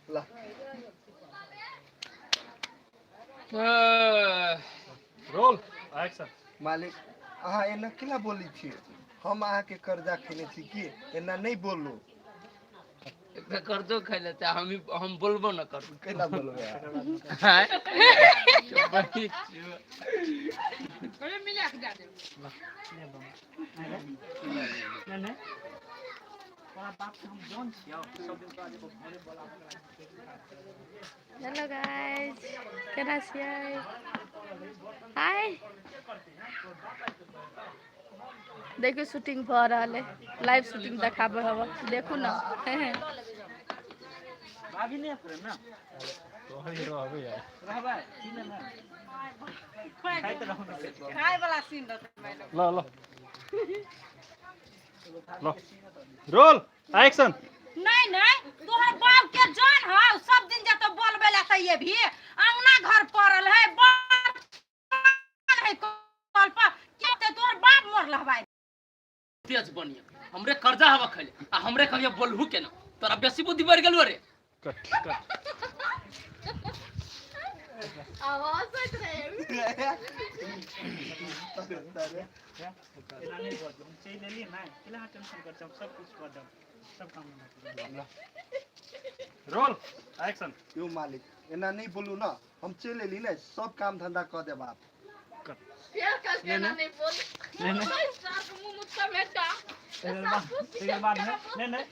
ला। Roll action. मालिक, अहाँ एना केना बोलै छियै? हम अहाँके कर्जा खेने छी की? एना नहि बोलू। एकटा कर्जो खाइ लेतै, हम बोलबो न करबो। केना बोलबै अहाँ? आँय? बड़ी छियौ। मिला के दए देब। नहीं नहीं, तोरा बाप के हम जन छियौ, सब दिन तोरा जे घरे बोला। हेलो गाइस, केना छियै? हाय, देखियौ, शूटिंग भऽ रहल है। लाइव शूटिंग देखाबै हब, देखू न। भाभी नहीं पड़े ना। तोहरी रहबै यार। रहबै की ने ना खाइत रहू ना। खाय वाला सीन रहतै मैडम। ल ल ल, रोल एक्शन। नहीं नहीं, तोहर बाप के जान है, सब दिन जतो बोलबे ला त ये भी अंगना घर पड़ल है, बर्तन है कल पर के ते तोहर बाप मरल हवाई। तेज बनिया हमरे कर्जा हवा खैले आ हमरे कहिया बोलहु केना, तोरा बेसी बुद्धि बढ़ गेलौ रे। Cut cut. आवाज होइत रहे। एना नहीं बोल, हम चलि एलियै ने, केला अहाँ टेंशन कर, हम सब कुछ कऽ देब, सब काम हम। Roll action. यौ मालिक, एना नहि बोलू ने, हम चलि एली ने, सब काम धंधा कऽ देब आप। फेर कहलकै एना नहि बोल। नहीं नहीं। सार मुँह मुँह समेटा। एकर बाद नहीं नहीं,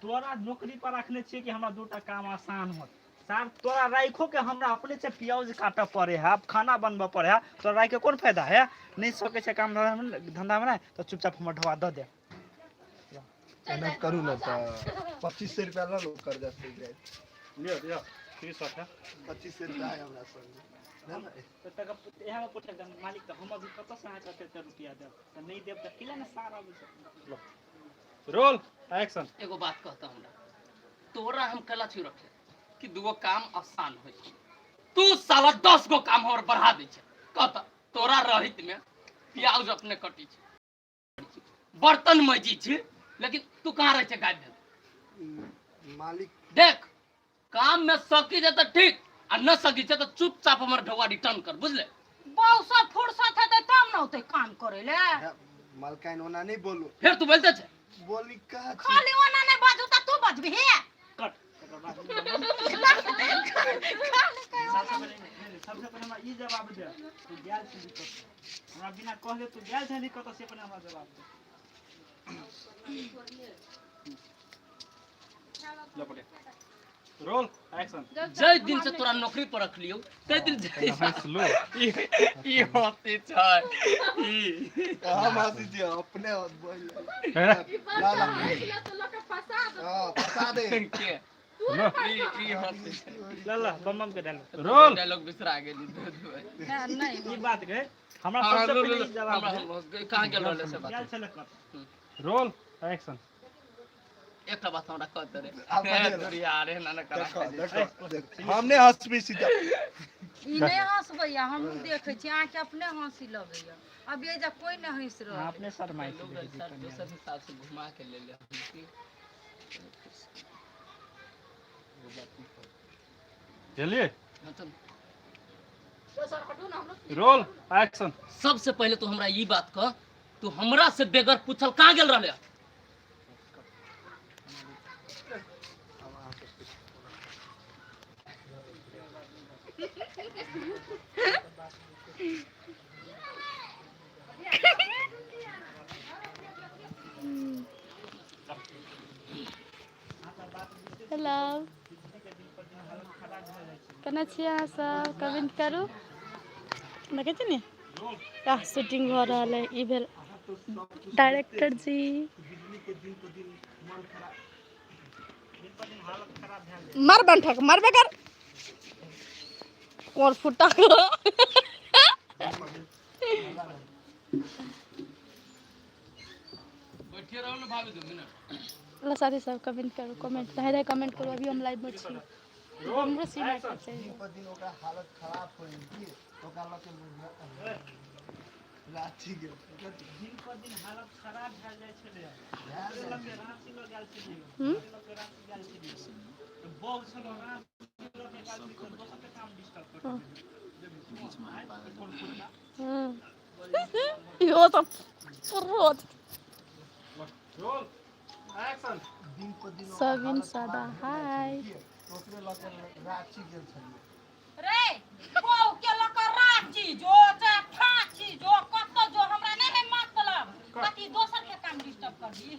तोरा नौकरी पर रखने छियै कि हमरा दूटा काम आसान होत। सार, तोरा राइखो के हमरा अपने से प्याज काटऽ पड़े है, खाना बनबऽ पड़े है, तोरा राखि के कोन फायदा है? नहि सकै छै काम धंधामे ने तऽ चुपचाप हमर ढोआ दऽ दे। एना करू ने तऽ 2500 रुपया लऽ लू, कर्जा सहि जायत। लियो लियो, फ्री शॉट है। 2500 रुपया है हमरा संग ने ने। तऽ तकर इएह मे पूछल मालिक, तऽ हम अभी कतऽसँ अहाँके एते एते रुपया देब? तऽ नहि देब तऽ किला ने सार अबै छै। Roll action. एगो बात कहता हमरा, तोरा हम कला छी रखे कि दूगो काम आसान होइ छै, तू साला 10 गो काम हमर बढ़ा दै छै। कहता, तोरा रहित में प्याज अपने कटी छै, बर्तन मजी छै, लेकिन तू कहाँ रहै छै? गायब भेल। मालिक। देख, काम में सकी छै तऽ ठीक आ न सकी छै तऽ चुपचाप हमर ढौआ रिटर्न कर, बुझले? बहु सब फुर्सत हेतै तब ने औतै काम करै ले। मालकाइन, ओना नहि बोलू। फेर तू बोलते छै। बोली कहाँ छी? खाली ओना नहि बाजू तऽ तू बजबही? कट। तकर बाद सबसे पहिले हमरा ई जवाब दे, तू गेल छली कतऽ? हमरा बिना कहले तू गेल छली कतऽ, से पहिले हमरा जवाब दे। ल पकड़, रोल एक्शन। जै दिन से तोरा नौकरी पर रखलियौ तै दिन जै हंसलो। ई हंसी छै ई। हम हँसी छियै अपने बोल। है। ला ला। तऽ लऽ के फंसा दे। हाँ, फंसा दे। के? लो। ई ई हंसी छै। ल ल, बम बम के डायलॉग। रोल। डायलॉग बिसरा गेली। नहीं। ई बात के हमरा हाँ, सबसे लो, पहिले लो, ई जवाब हमरा दे। कहाँ गेल रहले से बात। गेल छलै कतऽ? Roll action. एकटा बात हमरा कह दे रे। आब बजेला। दुरिया रे, ना ना करा। देखो देखो देखो, हम नहि हँसबी सीधा। ई नहि हँसबैया, हमहूँ देखै छी अहाँके, अपने हँसी लगैया। अब ये जा कोई नहि हँसि अहाँ रहल। अपने शरमाइ छी। सर, दोसर हिसाब से घुमा के ले ले हम की। चलिए। हाँ, चल। Roll action. सबसे पहले तू हमरा ई बात कह, तू हमरा से बेगर पूछल कहाँ गेल रहले? हम अहाँके पूछ- हेलो, केना छियै अहाँ सब? कमेंट करू। देखै छी ने, आह, शूटिंग भऽ रहल है। ई भेल डायरेक्टर जी। बिजली के दिन पर दिन मन खराब। मार बंठक, मारबे कर और फुटा को। बैठिए रहो ने भाभी, 2 मिनट। ल साथी सब, कमेंट करू, कमेंट धाय धाय कमेंट करू। अभी हम लाइव में छी, हमरो सीन आके चाहिए। दिन पर दिन ओकरा हालत खराब होइ की, ओकरा लऽ के रांची गेल। दिन पर दिन हालत खराब भेल जाइ छलै। लग रांची लऽ गेल छलियै। लग रांची गेल छलियै तऽ इहो सब रोज। Roll action. दिन पर दिन ओकर सबिन हालत सादा, खराब भेल जाइ हाय। छलै की? ओकरे लऽ कऽ राँची गेल छलियै। रे बहू के लऽ कऽ राँची जो चाहे फाँची जो, कतऽ जो, हमरा नहि है मतलब। कथी दोसर के काम डिस्टर्ब करबी?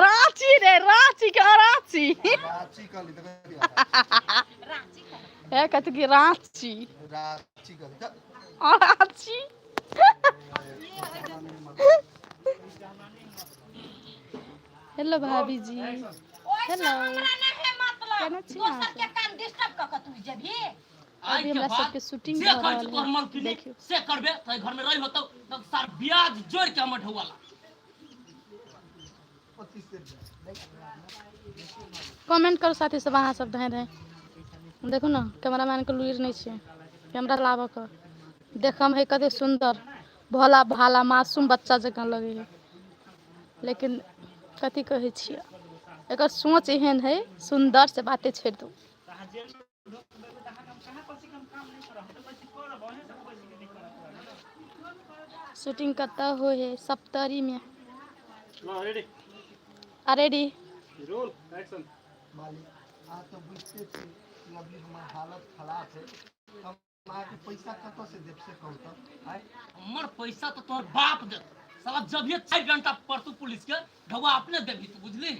राँची रे, राँची के राँची। राँची कहली तऽ कथी राँची? राँची कर। हे, कथी की राँची? राँची कहली तऽ राँची। हेलो भाभी जी। ओहिसँ हेलो। हमरा नहि है मतलब। केना छी दोसर अहाँ के काम डिस्टर्ब कऽ कऽ तू जेबही? अभी हमरा सबके शूटिंग जे भऽ कहै छी रहल तोहर है। मलकिनी देखियौ। से करबे तऽ घर में रही होतौ तब सार ब्याज जोड़ के हमर ढौआ ला। 25 रुपया। कमेंट करू साथी सब, अहाँ सब धाँय धाँय। देखू ने, कैमरामैन के लुरि नहि छै कैमरा लाबऽ के। देखऽमे है कते सुन्दर, भोला भाला मासूम बच्चा जकाँ लगै है, लेकिन कथी कहै छियै, एकर सोच एहन है सुन्दर से बाते छोड़ि दू। अहाँ जेल में ढोकबै तऽ अहाँके हम कहाँ कहै छी कि हम काम नहि करब? हम तऽ कहै छी करब, अहीँ सब कहै छी कि नहि करब। शूटिंग कतऽ होइ है? सप्तरीमे। ल रेडी। आ रेडी। Roll action. मालिक, अहाँ तऽ बुझिते छी कि अभी हमर हालत खराब है। हम अहाँके पैसा कतऽ से देब, से कहू तऽ आँय? हमर पैसा तऽ तोहर बाप देत साला, जभिए 4 घंटा पड़तू पुलिस के ढौआ अपने देबही तू, बुझली?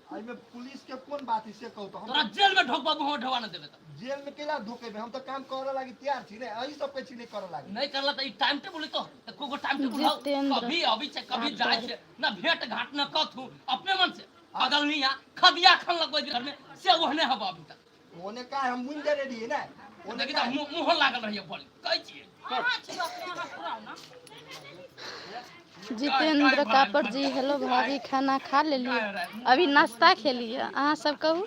एहिमे पुलिस के कोन बात है, से कहू तऽ। तोरा हम जेल में ढोकबाबू, हमर ढौआ न देबे तऽ। जेल में केला धोकेबै? हम तऽ काम करऽ लागी तैयार छी ने, अही सब कहै छी नहि करऽ लागी। नहीं करला तऽ ई टाइम टेबुल तो एको गो टाइम टेबुल हौ? जितेंद्र कभी अबै छै, कभी जाइ कापर। छै, ना भेंट घाट न कथू, अपने मन से पागल नहीं आ खदिया खन लगबै घर में से ओहने हब अभी तक। ओने का हम मुइन देने रहियै ने ओने देखी का। तऽ मुँह मुँहो लागल रहिए बोल कहै छियै। अहाँ छी अपने, अहाँ पुराउ ने। जितेंद्र कापड़ जी, हेलो भाभी, खाना खा लेलिए? अभी नाश्ता खेलिए। अहाँ सब कहू।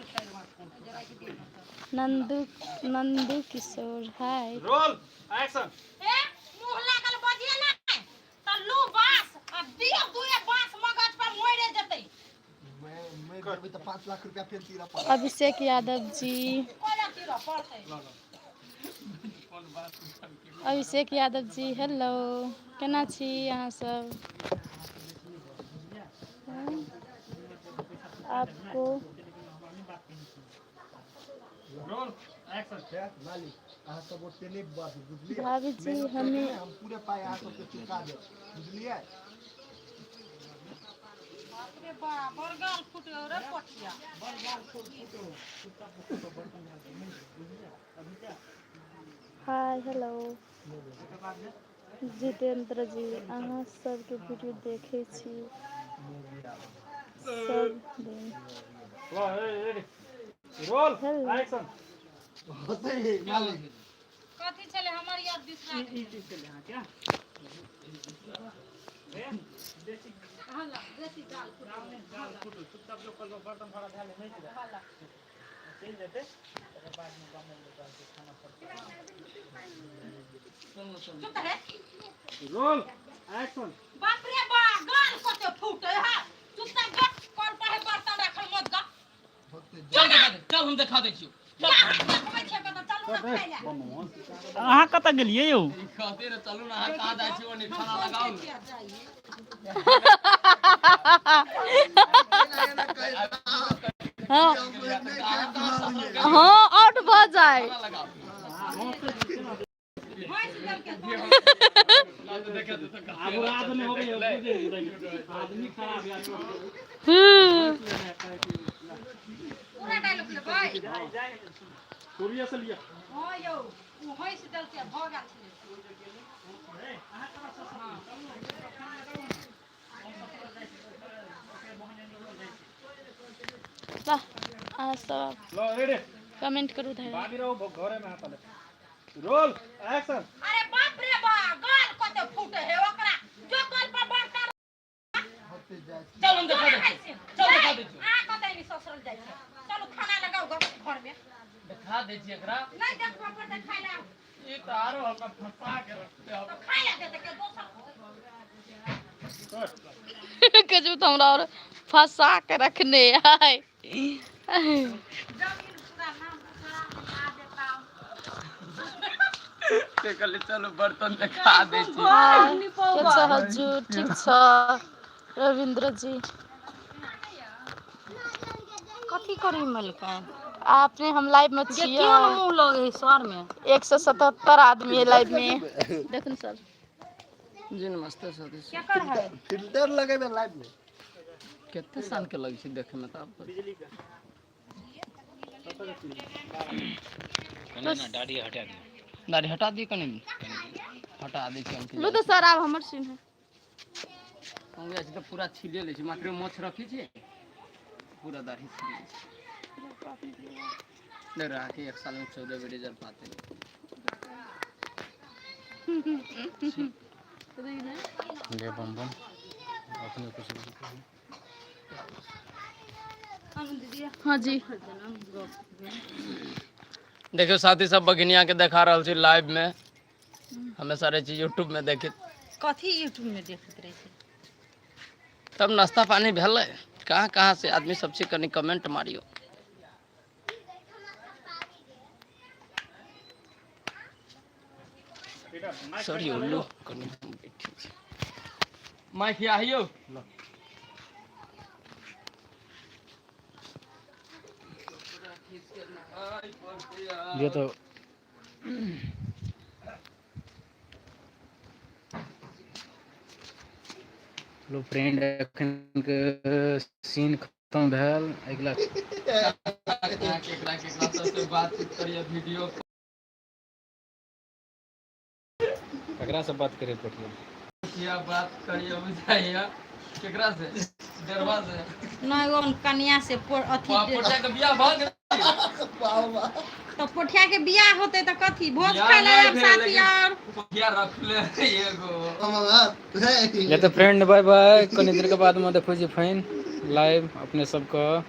नंदू, नंदू किशोर, हाय। Roll action. ए, मुँह लागल बजिए ने तऽ लू बाँस आ दियौ दुए बाँस मगज पर, मरे जेतै। मैं मैं देबै तऽ 5 लाख रुपया फेर तीरऽ पड़त। अभिषेक यादव जी। कोना तीरऽ पड़तै? अभिषेक यादव जी, हेलो, केना छी अहाँ सब? हाँ? आपको रोल एक्शन। हे मालिक, अहाँ सब ओते नहि बाजू, बुझलियै? भाभी जी, मेहनत करके हमें ने हम पूरे पाइ अहाँ सबके चुका देब, बुझलियै? बाप रे बाप, बड़ गाल फुटो रे पटिया। हाय, हेलो जितेंद्र जी, अहाँ सबके वीडियो देखै छी सब दिन। ल रेडी, रोल हेलो। एक्शन। होतै मालिक। कथी छलै हमर याद बिसरा ई गेलै। ई चीज छलै अहाँके हल्ला बेसी गाल फुटो। गाल फुटू, चुपचाप जो कल बर्तन भाड़ा धए ले, नहि हल्ला। चलि जेतै, तकर बादमे बनेबै कहलकै खाना पर। चुप रहे। Roll action. बाप रे बा, गाल कते फूटे है। चुपचाप जा, कल पर है बर्तन राखल मत गा। होतै। चल देखा दे, चल, हम देखा दै छियौ, चल। कहाँ देखबै छै कतऽ? चलू ने खाइ लए। अहाँ कतऽ गेलियै यौ? ई कहते रे, चलू ने, अहाँ कहाँ जाइ छी? ओने खाना लगाउ ने। किया जाइए? एना एना कहै हाँ। हम नहि खायब मालिक। हाँ, आउट भऽ जाए। खाना लगाउ। भैंस देलकै तो। आब आदमी होबै, आदमी खराब यार। पूरा डायलॉग लेबै। सूर्य से लिया। हाँ यौ, ओ हँसि देलकै, भऽ गेल छलै। वाह, अहाँ सब ल रेडी। कमेंट करू धैर्य। बागी रहो घरे में हाथ रोल एक्शन। अरे बाप रे बा, गाल कते फूटे है ओकरा। जो कल पर बर्तन होतै, जाइ छी। चल, हम देखा दै छियौ, चल देखा दै छियौ। अहाँ कतऽ एनी ससुरल जाइ छै? चलू, खाना लगाउ घर में। देखा दै छियै एकरा। नहि देखबऽ पर तऽ खाइ लए। ई तऽ आरो हमरा फंसा के रखते अब। तऽ खाइ लए देतै के दोसर? कजू तऽ हमरा आओर फंसा के रखने है। जमीन पूरा देखते कहली चलू बर्तन देखा दै छी। हाँ, के छ हजुर ठीक छ रविन्द्र जी। कथी करी मलकान? आपने हम लाइव में जे छियै। क्यों न मुंह लगे है सर में? 177 आदमी है लाइव में। देखुन सर। जी नमस्ते साथी। क्या कर है? फिल्टर लगेबे लाइव में। कते साल के लगे छै देखे में तऽ? दाढ़ी हटा दियौ, कनि हटा दै छी हम। लू तऽ सर आब हमर सीन है। हम जाइ छी तऽ पूरा छिले लै छी, मात्र मोछ रखै छी, पूरा दाढ़ी छिले लै छी। नहीं रहा कि एक साल में 14 बेर रिजल्ट पाते। ले बम बम अपने कुछ। हाँ जी। देखियौ साथी सब, बघिनिया के देखा रहल छी लाइव में। हमेशा रहै छी यूट्यूब में देखित। कथी यूट्यूब में देखैत रहै छै? तब नाश्ता पानी भेलै? कहाँ कहाँ से आदमी सब छै, कनि कमेंट मारियो। सॉरी उल्लू, कनि हम बैठे छी। माइक आइयो। ये तो हेलो फ्रेंड, एखन के सीन खत्म भेल, अगिला केकरा केकरा सबसे बातचीत करिए वीडियो? ककरा से बात करे पड़िए? किया बात करिए बुझाइए, केकरा से? देरवा से? नहि, ओ कनिया से अथी। पोटिया के बियाह भऽ गेल? तऽ पोठिया के बियाह होतै तऽ कथी भोज बियाह खाय लए नहि आयब भेल, साथी लेकिन और पोठिया रखले है एगो। ले तऽ फ्रेंड, बाय बाय। कनी देर के बाद में देखै छी फेन लाइव अपने सबके।